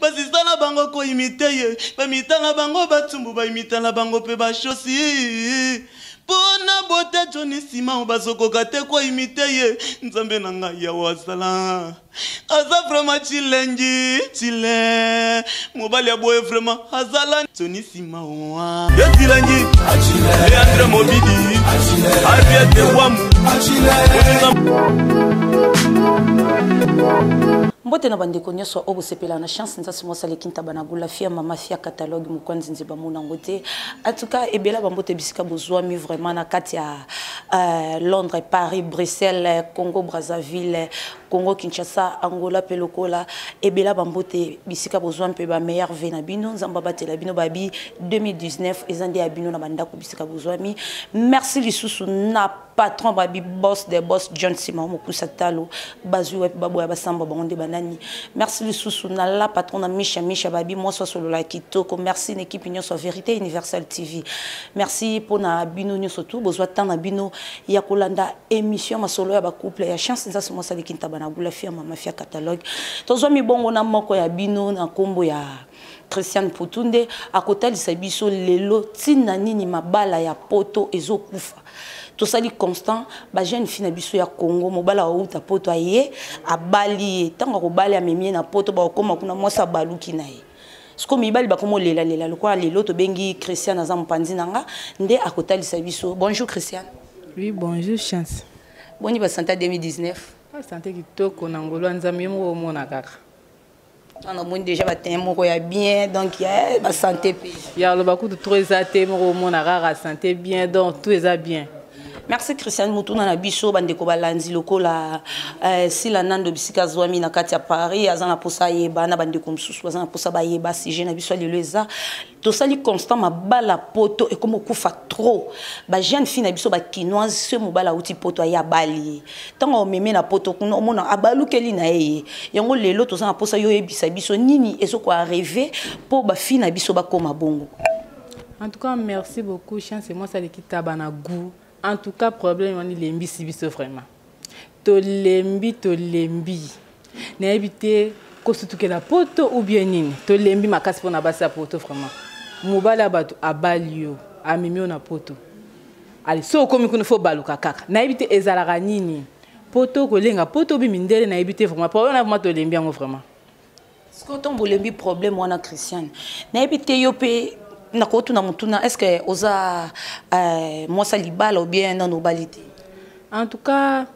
Basista na bango koimite ye, bamita na bango batumbu, baimita na bango mpe bashosi. Mpo na bote Johnny Simao bazokoka te koimite ye. Nzambe na ngai yawe asala aza vraiment chilengi chile, mobali ya boye vraiment azala Johnny Simao ye chilengi. Leandre Mobidi, Ariete Wamu. Mbote na bandeko nyonso oyo bosepela na Chance Nzasi mwasi aleki ntaba na gula fia mama fia catalogue mokwanzi nzeba mona yango te. En tout cas, ebela bambote bisika bozwami vraiment na kati ya Londres, Paris, Bruxelles, Congo Brazzaville, Congo Kinshasa, Angola mpe lokola. Ebela bambote bisika bozwami mpe bameilleur ve na bino. Nzambe abatela bino. Babi 2019 eza nde ya bino na bandako bisika bozwami. Merci lisusu na patron, babi boss de boss, John Simon Mokusa Talo, bazwi wapi baboya basamba bango nde banani. Merci lisusu na la patron na Misha Misha, babi mwasi asolola kitoko. Merci na équipe nyonso ya Vérité Universelle TV. Merci mpona bino nyonso tu bozwa temps na bino ya kolanda émission masolo ya bacouple ya Chance Nzasi mwasi aleki ntaba na gula fia mama fia catalogue. Tozwa mibongo na moko ya bino na nkombo ya Christiane Putunde, akotalisa biso lelo ntina nini mabala ya poto ezokufa. Tosali constant, bajeune fille na biso ya Congo, mobala auta poto, aye abali ye, ntango akobali amemi ye na poto, bakokóma kuna, mwasi abaluki na ye. Sikoyo mibali bakoma olelalela lokola lelo. Tobengi Christiane, aza mopanzi na nga nde akotalisa biso. Bonjour Christiane. Oui, bonjour Chance. Boni basanté 2019? Santé kitoko na ngolo ya Nzambe, yo moko omona kaka. Namoni déjà batin moko ya bien, donc ya basanté mpe. Ya oloba kutu trop eza te, moko omona kaka santé bien, donc tout eza bien. Merci Christiane. Mutuna na biso, bandeko balandi lokola Sila Nando bisika azwami na kati ya Paris, aza na mposa ayeba, na bandeko mosusu baza na mposa bayeba sujet na biso ya lelo. Eza tosali constant, mabala poto ekomi okufa trop. Bajeune fille na biso bakinoise, so mobala auti poto, aye abali ye, ntango omemi na poto kuna, omona abalukeli na ye ye. Yango lelo toza na mposa yo oyebisa biso nini ezokoarrive mpo bafille na biso bakóma bongo. En tout cas, merci beaucoup Chance mwasi aleki taba na goût. En tout cas, problème wana elembisi biso vraiment, tolembi, tolembi. Nayebi te kosutukela poto ou bien nini. Tolembi makasi mpona basi ya poto vraiment. Mobali ya bato abali yo, amemi yo na poto, ale so okomi kuna, fo baluka kaka. Nayebi te ezalaka nini, poto kolenga poto obi mindele. Nayebi te vraiment, problème wana vraiment tolembi yango vraiment. Sikoyo ntongo bolembi problème wana, Christiane, nayebi te yo mpe nakotuna motuna: est ce que oza mwasi ya libala ou bien nano obali te? En tout cas,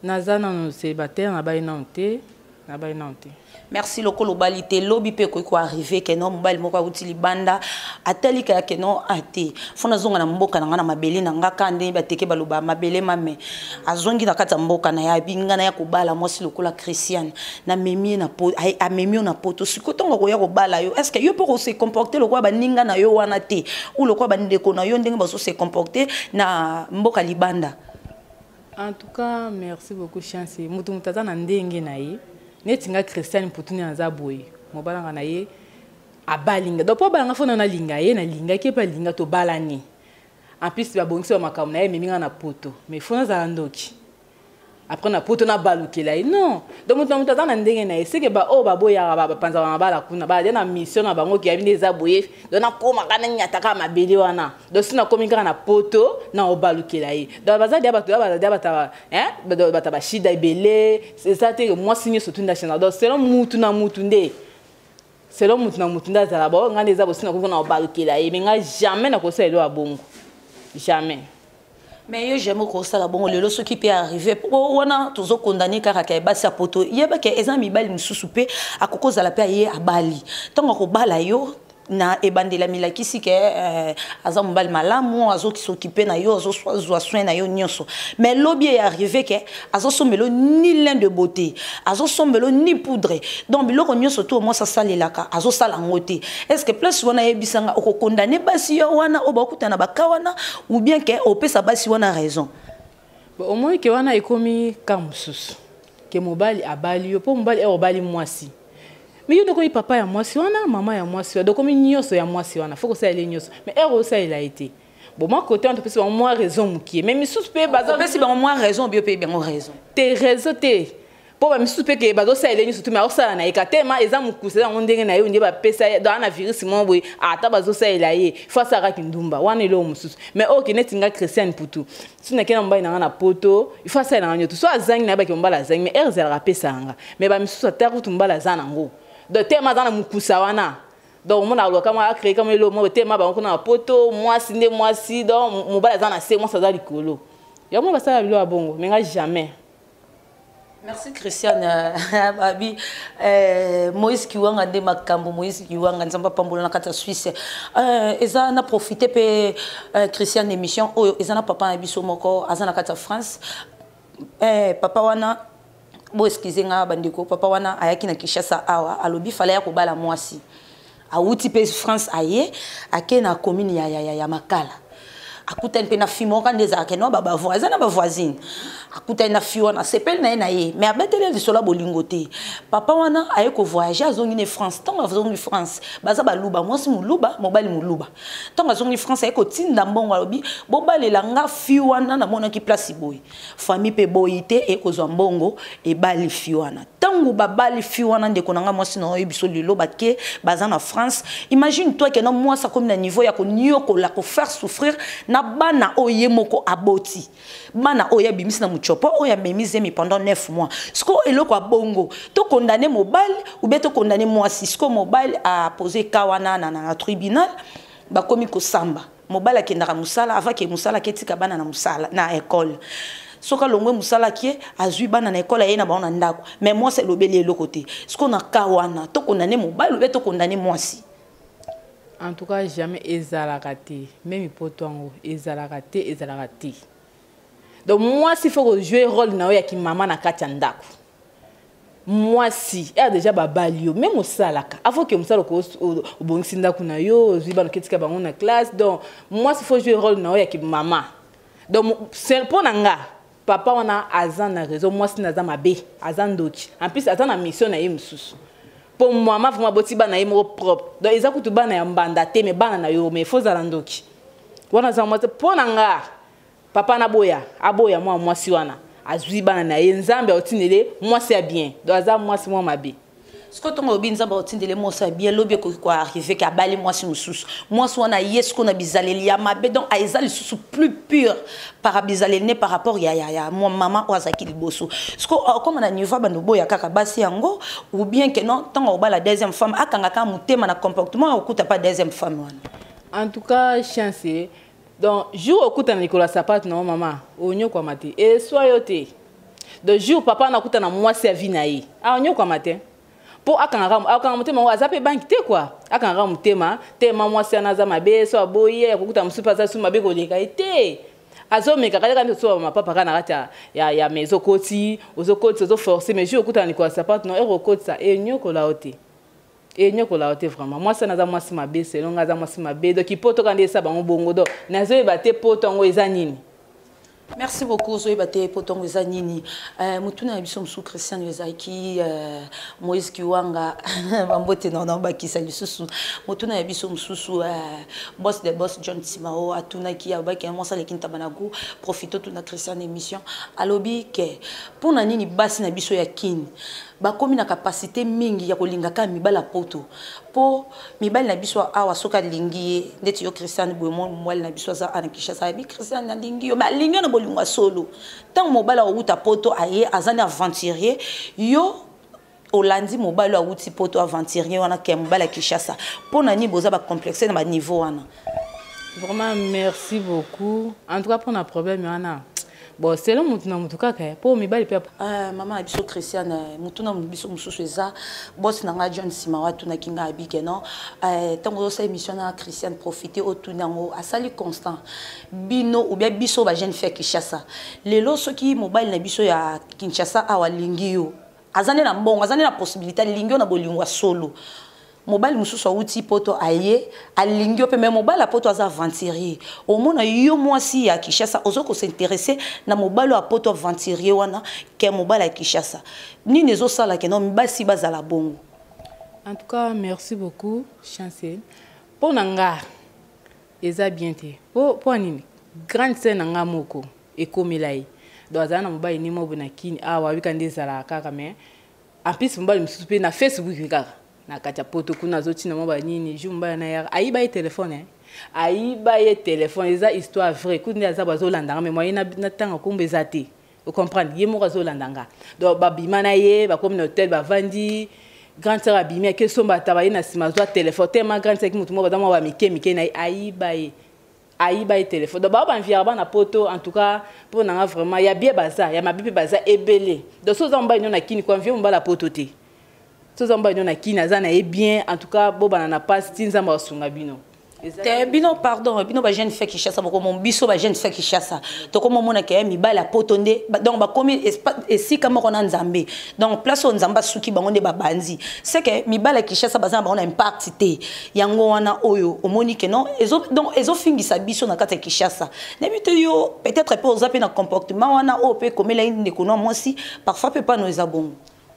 naza nano célibataire, nabali nano te, nabali nano te. Merci. Lokola obali te, lobi mpe ekoki koarrive ke no mobali moko awuti libanda, atalika ya ke no ate fo nazonga na mboka na nga, na mabele na nga, ka ndenge bateke baloba mabele mame. Azongi na kati ya mboka na ye, abi nga na ya kobala mwasi lokola Christiane, namemi ye na amemi yo na poto. Sikoyo ntongo akoya kobala yo, est ce que yo mpo kose comporte lokola baninga na yo wana te, ou lokola bandeko na yo ndenge bazose comporte na mboka libanda? En tout cas, merci beaucoup Chance. Mutu mutu aza na ndenge na ye. Neti nga Christiane Mputuni, aza boye, mobalanga na ye abalinga, donc mpo abalanga fo na nalinga ye, nalingaki ye mpe alinga, tobalani. En plus babongisi ba makambo na ye, ememi nga na poto, mais fo nazala ndoki après na poto nabalukela ye? Non. Donc moto na moto aza na ndenge na ye. Seke baoyo baboyaka, bapanzaka mabala kuna, baza na mission na bango. Kiyabi nde eza boye, donc nakomaka nanyataka mabele wana, donc si nakomi kaka na poto na obalukela ye. Donc baza dia bato, baza bato, bato bashida ebele. Eza te mwasi nyonso tunda chana. Donc selon mutu na mutu nde, selon mutu na mutu nde azala bao. Ngai nde eza bosi nakoki na obalukela ye, mais ngai jamais nakosala elo ya bongo, jamais. Mais yo jamais okosala bongo. Lelo soki mpe arrive po wana, tozokondane kaka ke basi ya poto. Yeba ke eza mibali mosusu mpe akoki kozala mpe aye abali, ntango akobala yo, na ebandela milakisi ke aza mobali malamu, azokisokipe na yo, azozwa soin na yo nyonso. Mais lobi e arrive ke azosombela ni lin de beauté, azosombela ni poudre, donc biloko nyonso to mwasi asalelaka, azosala yango te. Est ce que place wana, ayebisanga, okokondane basi yo wana oyo bakutana baka wana, ou bien ke opesa basi wana raison? Bon, omoni ke wana ekomi ka mosusu ke mobali abali yo mpo mobali obali mwasi, mais yo ndokomi papa ya mwasi wana, mama ya mwasi wana, dokomi nyonso ya mwasi wana, fo kosalela ye nyonso, mais ere osalela ye te. Bon, mwa côté wana topesi bango mwa raison mokie, mais misusu mpe baza Opesi bango mwa raison, bio mpe bango raison? Te, raison te. Mpo bamisusu mpe ke bazosalela ye nyonso tu, me aosala na ye ka tema eza mokuse, eza yango ndenge na ye nde bapesa ye donc ana virus moko boye, ata bazosalela ye fo asalaka kindumba wana eloko mosusu. Mais oyo ke neti nga Christiane Putu, soki nakei na mobali na nga na poto, il faut asalela nga nyonso, so azangi nayebaki mobali azangi, mais heure ezalaka apesaka nga. Mais bamisusu ata kutu mobali aza nango, donc tema aza na mokusa wana, donc omona alobaka mwa acrée kama eloko moko tema bango kuna na poto, mwasi nde mwasi, donc mobali aza na se, mwasi aza likolo, yango basala biloko ya bongo, mais nga jamais. Merci Christiane Babi Moïse Kiwanga nde makambo. Moïse Kiwanga, Nzambe apambola na kati ya Suisse. Eza na profiter mpe Christiane, émission oyo eza na papa na biso moko aza na kati ya France. Papa wana, bo excuse nga bandeko, papa wana ayaki na Kinshasa awa, alobi fala ya kobala mwasi, awuti mpe France, aye ake na commune ya Makala, akutani mpe na fille moko nde ezalaka no babavoi, eza na bavoisine, akutani na fille wana, asepeli na ye na ye, mais abeteli lisolo ya bolingo te. Papa wana aye kovoyage, azongi ne France. Ntango azongi France, baza baluba, mwasi moluba, mobali moluba. Ntango azongi France, aye kotinda mbongo, alobi bobalela nga fille wana, namonaki place boye. Famille mpe boyi te, ekozwa mbongo, ebali fille wana. Ntango babali fille wana, ndeko na nga mwasi na oyo biso lelo bake baza na France, imagine toi ke no mwasi akomi na niveau ya koniokola, kofaire souffrir na bana oyo ye moko aboti, bana oyo abimisi na mutiopo, oyo amemi zemi pendant 9 mois. Sikoyo eloko ya bongo, tokondane mobali ou bien tokondane mwasi? Sikoyo mobali apose ka wana na tribunal, bakomi kosamba. Mobali akendaka mosala, avake mosala, aketika bana na mosala na ekole. Soki alongwe mosala, akie azwi bana na ekole, aye na bango na ndako, mais mwasi elobeli eloko te. Sikoyo na ka wana, tokondane mobali obe tokondane mwasi? En tout cas jamais, ezalaka te. Même poto yango ezalaka te, ezalaka te. Donc mwasi faut kojouer rôle na yo ya kimama na kati ya ndako. Mwasi eya déjà babali yo, même osalaka, afo ke mosala obongisi ndako na yo, ozwi bana, oketika bango na classe. Donc mwasi faut jouer rôle na yo ya kimama. Donc mpo na nga, papa wana aza na raison, mwasi na aza mabe, aza ndoki, en plus aza na mission na ye mosusu. Mpo mama vraiment aboti bana ye moko propre, donc eza kutu bana ya mbanda te, mais bana na yo, mais faut ozala ndoki wana aza mwasi. Mpo na nga, papa naboya, aboya mwa mwasi wana, azwi bana na ye, Nzambe aotindele mwasi ya bien. Donc aza mwasi mwa mabe. Sikoyo ntongo olobi Nzambe aotindele mwasi ya bien, lobi ekoki koarrive ke abali mwasi mosusu, mwasi wana ye sikoyo na bizaleli ya mabe, donc eza lisusu plus pure par bizaleli ne par rapport ya mwa mama oyo azalaki liboso. Sikoyo okoma na niveau bando boya kaka basi yango, ou bien ke non, ntango obala deuxième femme, akanga kaka motema na comportement okuta pa deuxième femme wana? En tout cas chance, donc jour okutana likolo ya sapato na yo, mama onyokwama te, eswa yo te. Donc jour papa nakuta na mwasi ya vie na ye, aonyokwama te, mpo akangaka, akanga motema ngo, aza mpe banki te kua, akangaka motema te. Ma mwasi wana aza mabe, so aboyi ye, akokuta mosusu mpe aza su mabe koleka ye te. Azomeka kaka nde so mapapa kaka na kati ya maison, okoti, ozokotisa, ozoforce, mais jour okutana likolo ya sapato no ere okotisa, enyokola yo te, enyokola yo te. Vraiment mwasi wana aza mwasi mabe, selon nga aza mwasi mabe. Donc poto kaka nde esa bango bongo, donc nazoyeba te poto yango eza nini. Merci beaucoup. Ozoyeba te poto yango eza nini. Motuna na biso mosusu, Christian, ezalaki Moïse Kiwanga, bambote na bakisa lisusu. Motuna ya biso mosusu, boss de boss John Timao atunaki, alobaki mwasi aleki ntaba na gu profite otuna Christian émission, alobi ke mpona nini basi na biso ya Kini bakomi na capacité mingi ya kolinga kaka mibali ya poto, mpo mibali na biso awa soki alingi ye ndeti yo Christian boye, mobali na biso aza ana Kinshasa, ayebi Christian alingi yo, mais alingi yo na bolingo ya solo. Ntango mobali awuta poto aye, aza ni aventurier, yo olandi mobali oyo awuti poto aventurier wana ke mobali ya Kinshasa. Mpo na nini boza bacomplexe na baniveau wana? Vraiment merci beaucoup. En tout cas mpona problème wana, bon, selon motu na motu kaka, mpo mibali mpe Mama na biso Christiane, motu na biso mosusu eza boss na ngai John Nsima, atunaki ngai abike non, ntango ozosala émission na Christiane, profite otuni yango. Asali constant, bino ou bien biso bajeune fille ya Kinshasa lelo, soki mobali na biso ya Kinshasa awa alingi yo, aza nde na mbongo, aza nde na possibilité, alingi yo na bolingo ya solo, mobali mosusu awuti poto aye, alingi yo mpe, mais mobali ya poto aza aventurier, omona yo mwasi ya Kinshasa oza kosinteresse na mobali oyo ya poto aventurier wana ke mobali ya Kinshasa. Nini ezosala ke no basi bazala bongo? En tout cas merci beaucoup Chance. Mpo na nga eza bien te. Mpo nini? Grande sœur na nga moko ekomela ye. Donc azala na mobali ni moko na Kini awa, abika nde ezalaka kaka. Mais en plus mobali mosusu mpe na Facebook kaka na kati ya Poto kuna, azotina mwa banini. Jour mobali na yaka, ayiba ye telefone, eh? Ayiba ye telefone. Eza histoire vrai kutu nde aza bazolandanga, mais moye natanga nkombo eza te, ocomprendre. Ye moko azolanda nga. Donc babima na ye, bakomi na hotel, bavandi, grande sœur abimi, ake somba taba, ye na nsima azwa telefone. Tema grande sœur ki motu moko baza mwa bamike mike na ye, ayiba ye, ayiba ye telefone. Donc bao banviaka bana Poto. En tout cas mpo na nga vraiment, ya bien baza, ya mabe mpe baza ebele. Donc so oza mobali no na Kini, koenvier mobali ya Poto te. So oza mobali no na Kini, aza na ye bien. En tout cas bobana na pasi ti Nzambe asunga bino. Te, bino, pardon, bino bajeune fille Kinshasa, bokomo biso bajeune fille Kinshasa tokomomonaka ya mibali ya Poto nde donc bakomi esika moko na Nzambe. Donc place oyo Nzambe asuki, bango nde babandi. C'est que mibali ya Kinshasa baza na bango na impact te. Yango wana oyo omoni ke non, donc ezofingisa biso na kati ya Kinshasa. Nayebi te, yo peut-être mpe oza mpe na comportement wana oyo mpe ekomela ye ndeko na mwasi parfois mpe pano eza bongo?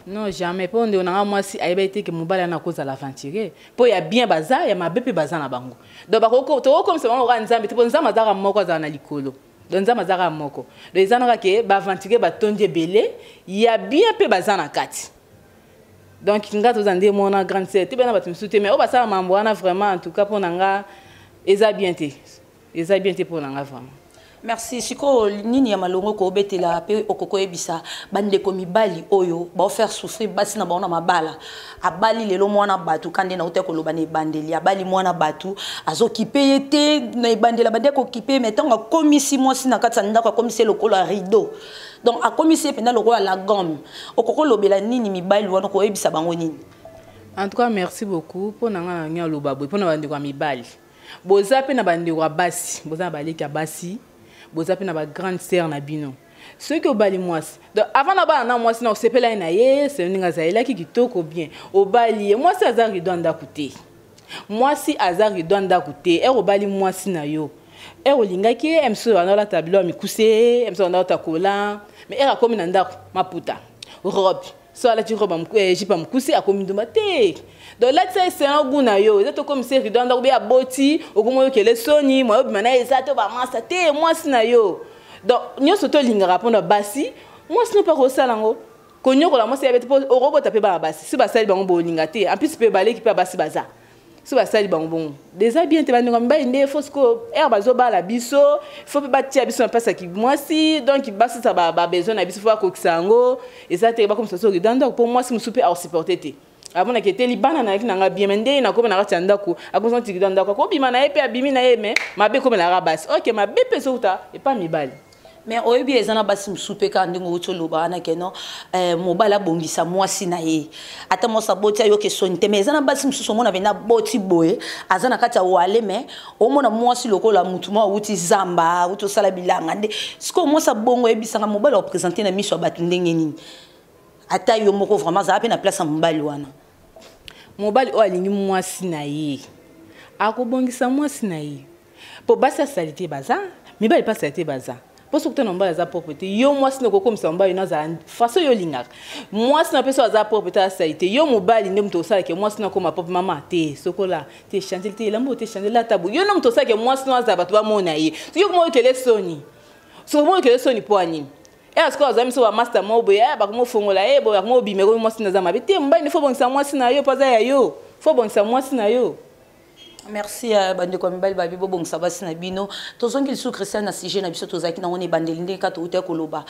Non, jamais. Mpo ndeko nanga mwasi ayebaki te ke mobali wana akozala aventurier. Mpo ya bien baza, ya mabe mpe baza na bango. Donc tokokomisa bango kaka Nzambe te, mpo Nzambe azalaka moko, azala na likolo. Donc Nzambe azalaka moko. Donc eza naka ke baaventurier batondi ebele, ya bien mpe baza na kati. Donc nga toza nde mona grande sœur te, bena bato mosusu te, mais oyo basala mambo wana vraiment, en tout cas mpo na nga eza bien te, eza bien te mpo na nga vraiment. Merci. Sikoyo nini ya malongo koobetela mpe okoki koyebisa bandeko mibali oyo baofaire souffrir basi na bango na mabala? Abali lelo mwana bato ka nde nauta koloba na ebandeli, abali mwana bato, azokipe ye te. Na ebandeli abandi akokipe, mais ntango akomisi mwasi na kati ya ndako, akomisi ye lokola rideau. Donc akomisi ye mpenza lokola la gomme. Okoki kolobela nini mibali wana? Koyebisa bango nini? En tout cas merci beaucoup. Mpo na nga na ngi aloba boye mpo na bandeko ya mibali: boza mpe na bandeko ya basi, boza na baleki ya basi, boza mpe na bagrande sœur na bino. Soki obali mwasi, donc avant na bana na mwasi na osepela ye na ye, se ndenge azalelaki kitoko, bien, obali ye. Mwasi aza rideau ya ndako te, mwasi aza rideau ya ndako te. Ere obali mwasi na yo, ere olingaki ye, mosusu banda olata bilo ya mikuse, mosusu banda olata kola, mais ere akomi na ndako, maputa, robe, so alati robe, jupe ya mokuse, akomi ndumba te. Donc latisa ye selon goût na yo. Eza tokomisa rideau ya ndako be aboti, okomi oyokele soni moyo obima na ye, eza to bamasa te mwasi na yo. Donc nyonso tolingaka mpona basi, mwasi no mpe akosala yango. Konyokola mwasi ya bete, mpo okobota mpe bana basi, so basali bango bolinga te. En plus mpe baleki mpe ya basi baza, so basali bango bongo déjà bien te. Bandeko mibali nde faut sikoyo ere bazobala biso, faut mpe batia biso na place ya mwasi. Donc basisa babesoin na biso, faut bakokisa yango. Eza te bakomisa so rideau ndako, mpo mwasi mosusu mpe akosupporte te. Amonaki eteli bana nayaki nanga bien, mais nde nakóma na kati ya ndako, akomisa nti rideau ndako, akobima na ye mpe abimi na ye, mais mabe ekomelaka basi. Ok, mabe mpe ezouta epa mibali. Mais oyebi, eza na basi mosusu mpe kaka ndenge outi oloba wana keno mobali abongisa mwasi na ye, ata mwasi aboti, ayoki soni te. Mais eza na basi mosusu, omona pena aboti boye, aza na kati ya wale, mais omona mwasi lokola mutu moko awuti zamba, awuti osala bilanga. Nde sikoyo mwasi abongo, oyebisanga, mobali aoprésente na miso ya bato ndenge nini? Ata yo moko vraiment azala mpe na place ya mobali wana. Mobali oyo alingi mwasi na ye akobongisa mwasi na ye, mpo basi asali te baza, mibali mpe asali te baza. Mpo soki tona mobali aza propre te, yo mwasi na okokomisa mobali no azala façon yo olingaka. Mwasi na mpe so aza propre te, asali te, yo mobali nde moto osalaka mwasi na akoma propre. Mama te, sokola te, change te elamba te, change lata boye. Yo nde moto osalaka mwasi no azala, bato bamona ye. Soki yo koma oyokele soni, soki koma oyokele soni, mpo anini? E sikoyo azwa miso bamaster moko boye, bakomofongola ye boye, bakomobima, ekomi mwasi na aza mabe te. Mobali nde faut bongisa mwasi na yo, mpo aza ya yo, faut bongisa mwasi na yo. Merci. Bandeko ya mibali, babi bobongisa basi na bino. Tozongi lisusu, Christian, na sujet na biso tozalaki nango na ebandeli, ndenge kaka touti koloba,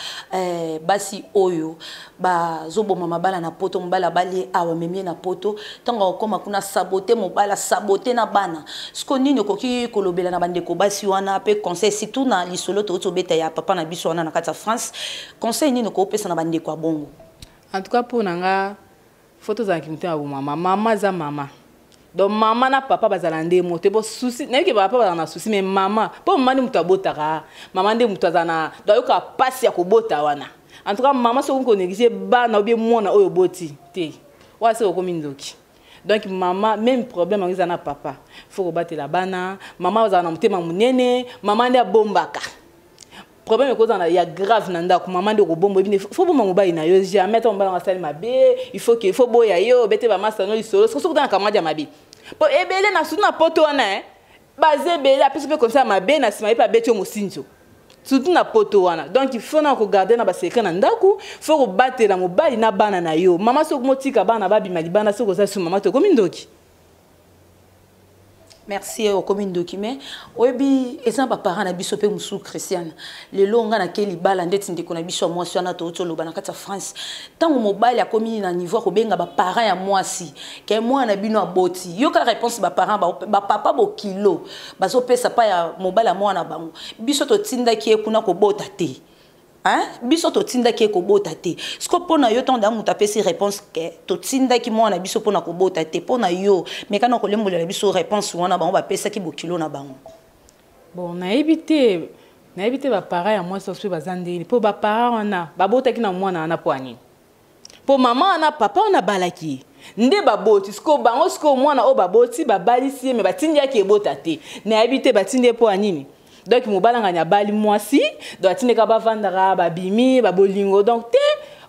basi oyo bazoboma mabala na Poto. Mobali abali ye awa, amemi ye na Poto, ntango akokóma kuna, sabote mobali, asabote na bana. Siko nini okoki kolobela na bandeko basi wana mpe conseil, surtout na lisolo touti obeta ya papa na biso wana na kati ya France? Conseil nini okopesa na bandeko ya bongo? En tout cas mpo na nga, faut tozalaki motema bomama. Mama aza mama. Donc mama na papa bazala nde mo te. Bo souci nayebi ke papa bazala na souci, mais mama, mpo mama nde moto abotaka, mama nde moto azala na, donc ayoka mpasi ya kobota wana. En tout cas mama, soki konéglige bana obie mwana oyo oboti te, wana se okomi ndoki. Donc mama, même problème yango eza na papa, faut kobatela bana. Mama azala na motema monene, mama nde abombaka problème ekozala ya grave na ndako, mama nde okobomba. Oyebi, faut bomba mobali na yo. Jamais ata mobali yango asali mabe, il faut que, faut boya ye, obete bamasa no lisolo. Soki otana camarade ya mabe, po ebele na surtout na Poto wana, baza ebele, apesi mpe conseil ya mabe, na nsima ye mpe abeti yo mosinzo. Surtout na poto wana. Donc il faut na ko garder na ba secret na ndaku, faut ko batela mobali na bana na yo. Mama soki motika bana babima libanda, soki oza su mama, tokomi ndoki. Merci. Okomi ndoki, mais oyebi, eza na baparent na biso mpe mosusu. Christiane, lelo nga nake libala ndeti ndeko na biso ya mwasi wana touti oloba na kati ya France. Ntango mobali akomi na niveau akobenga baparent ya mwasi ke mwana na bino aboti, yoka réponse baparent, bapapa bokilo bazopesa pa ya mobali ya mwana bango: "Biso totindaki ye kuna kobota te, hein? Biso totindaki ye kobota te." Siko mpo na yo, ntango da moto apesi réponse ke totindaki mwana biso mpona kobota te, mpo na yo, mekana kolembolela biso réponse wana bango bapesaki bokilo na bango. Bon, nayebi te, nayebi te baparent ya mwasi oso baza ndeni, mpo baparent wana babotaki na mwana wana mpo anini? Mpo mama wana, papa wana abalaki ye nde baboti. Sikoyo bango, sikoyo mwana oyo baboti, babalisi ye, me batindi yaki ebota te. Nayebi te batindi ye mpo ya nini. Donc mobali angani abali mwasi, donc atindika bavandaka, babimi babolingo. Donc te,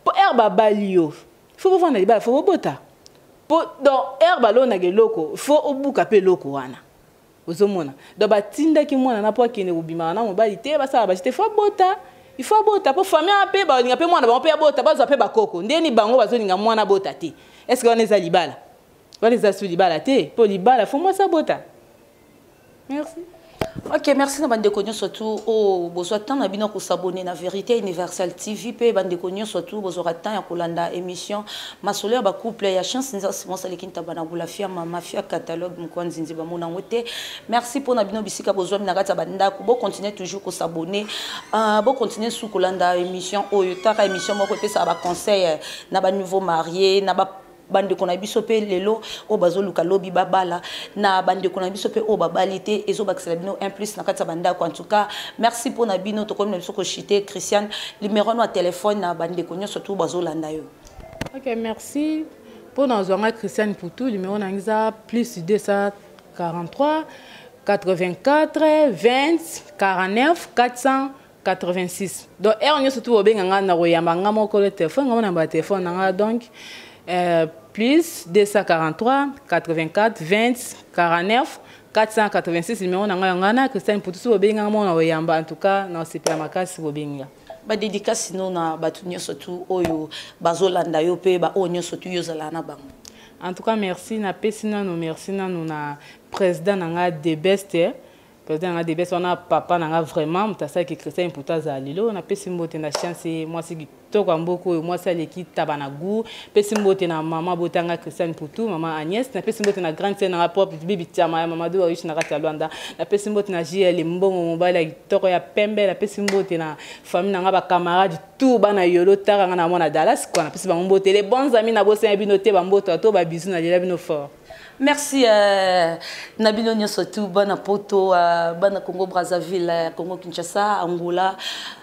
mpo ere babali yo, faut bovanda libala, faut bobota. Po donc ere balonaka eloko, faut obuka mpe eloko wana. Ozomona, donc batindaki mwana na mpo akende kobimaka na mobali te, basala basi te. Faut abota, il faut abota, mpo famille wana mpe balinga mpe mwana bango mpe abota, bazwa mpe bakoko ndeni. Bango bazolinga mwana abota te. Est ce que wana eza libala? Wana eza su libala te, mpo libala, faut mwasi abota. Merci. Ok, merci na bandeko nyonso tu oyo bozwa temps na bino kos'abonner na Vérité Universelle TV, mpe bandeko nyonso tu bozwaka temps ya kolanda émission Masolo ya bacouple ya Chance Nzasi Mosaleki Ntaba na Bulafia, Mama Fia Catalogue Mokwa Nzinzi bamona yango te. Merci mpona bino bisika bozwami na kati ya bandako. Bocontinue toujours kos'abonner, bocontinue su kolanda émission oyo. Taka émission moko epesaka baconseil na banouveau marié, na ba bandeko na biso mpe lelo oyo bazoluka lobi babala, na bandeko na biso mpe oyo babali te. Ezobakisela bino un plus na kati ya bandako. En tout cas, merci mpona bino. Tokomi na biso koshite. Christiane, numéro no ya telefone na bandeko nyonso tu bazolanda yo. Ok, merci. Mpo na ozwanga Christiane Putu, numéro na ngai eza plus 243 84 20 49 486. Donc heure nyonso tu bobenga nga, na koyamba nga moko le telefone nga, mona batelefone na nga. Donc plus 243 84 20 49 486, numéro na ngai yango wana, Christiane Putu. So bobenga nga moko, na koyamba. En tout cas, na kosepela makasi bobenga. Badédicace no na bato nyonso tu oyo bazolanda yo, mpe baoyo nyonso tu yo ozala na bango. En tout cas, merci. Napesi nano merci nano na président na nga, the best président na nga, the best wana, papa na nga vraiment, moto asalaki Christian Mputu azala lelo. Napesi mbote na Chance, mwasi kitoko ya mboka oyo, mwasi aleki taba na gu. Pesi mbote na mama botanga Christian Mputu, mama Agnès. Napesi mbote na grande sœur na nga propre, Bibi Tiama ya Mamadou Aishi na kati ya Lwanda. Napesi mbote na JL Mbongo, mobali ya kitoko ya pembe. Napesi mbote na famille na nga, bacamarade tout, bana yolo taka nga na mwana Dallas quoi. Napesi bango mbote, les bons amis. Nabosani bino te, bamboto ato babisu, nalela bino fort. Merci na bino nyonso tu, bana poto, bana Congo Brazzaville, Congo Kinshasa, Angola.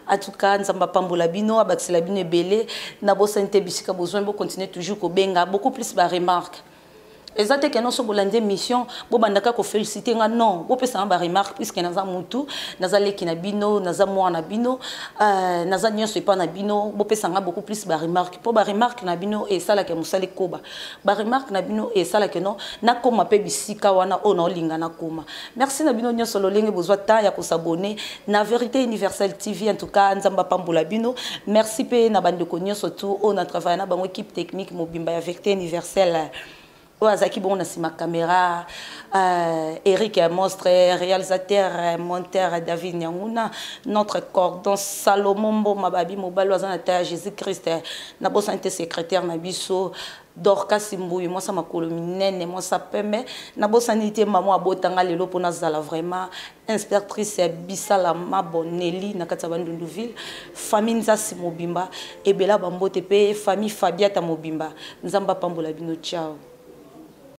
En tout cas, Nzambe apambola bino, abakisela bino ebele. Nabosani te bisika bozwami. Bocontinue toujours kobenga, beaucoup plus baremarque. Eza te ke nyonso bolandi émission, bobandaka kofélicité nga. Non, bopesanga baremarque, puisque naza mutu, naza leki na bino, naza mwana na bino, naza nyonso epa na bino. Bopesanga beaucoup plus baremarque, mpo baremarque na bino esalaka mosala ekoba. Baremarque na bino esalaka no nakóma mpe bisika wana oyo naolinga nakóma. Merci na bino nyonso lolenge bozwa temps ya kos'abonner na Vérité Universelle TV. En tout cas, Nzambe apambola bino. Merci mpe na bandeko nyonso tu oyo na travaille na bango, équipe technique mobimba ya Vérité Universelle, oyo azalaki bongo na nsima caméra, Eric Monstre, réalisateur monteur David Nyanguna, notre cordon Salomon Mboma, babi mobali aza na ta ya Jésus Christ. Nabosani te secrétaire na biso Dorcas Mbuyu, mwasa makolo minene, mwasa pembe. Nabosani te mama abotanga lelo mpo nazala vraiment inspectrice ya Bisala Maboneli na kati ya Bandunduville. Famille Nzasi mobimba, ebela bambote, mpe famille Fabiata mobimba. Nzambe apambola bino. Ciao.